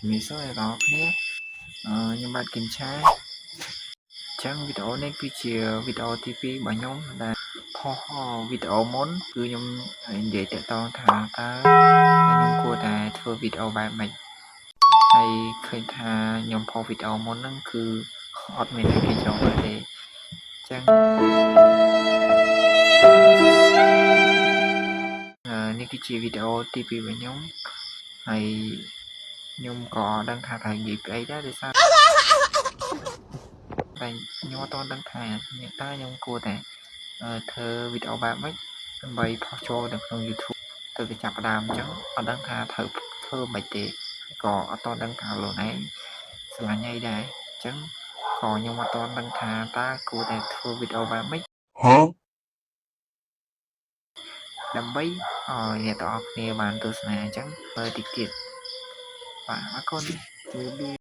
ជំរាបសួរអ្នកទាំងអស់គ្នាខ្ញុំបាទគឹមឆាអញ្ចឹងវីដេអូនេះគឺជាវីដេអូទី2របស់ខ្ញុំដែលផុសវីដេអូមុនគឺខ្ញុំនិយាយតាក់ទងថាតើខ្ញុំគួរតែធ្វើវីដេអូបែបម៉េចហើយឃើញថាខ្ញុំផុសវីដេអូមុនហ្នឹងគឺអត់មានអ្នកគេចូលមើលទេអញ្ចឹងនេះគឺជាវីដេអូទី2របស់ខ្ញុំហើយខ្ញុំក៏អត់ដឹងថាត្រូវនិយាយពីអីដែរដោយសារតែខ្ញុំអត់ទាន់ដឹងថាតើខ្ញុំគួរតែធ្វើវីដេអូបែបម៉េចដើម្បីផុសចូលនៅក្នុង YouTube ទៅវាចាប់ផ្ដើមអញ្ចឹងអត់ដឹងថាត្រូវធ្វើម៉េចទេក៏អត់ទាន់ដឹងថាខ្លួនឯងស្រឡាញ់អីដែរអញ្ចឹងក៏ខ្ញុំអត់ទាន់ដឹងថាតើគួរតែធ្វើវីដេអូបែបម៉េច Huh? ដើម្បីឲ្យអ្នកទាំងអស់គ្នាបានទស្សនាអញ្ចឹងមើលតិចទៀតបាទអរគុណជម្រាបលា។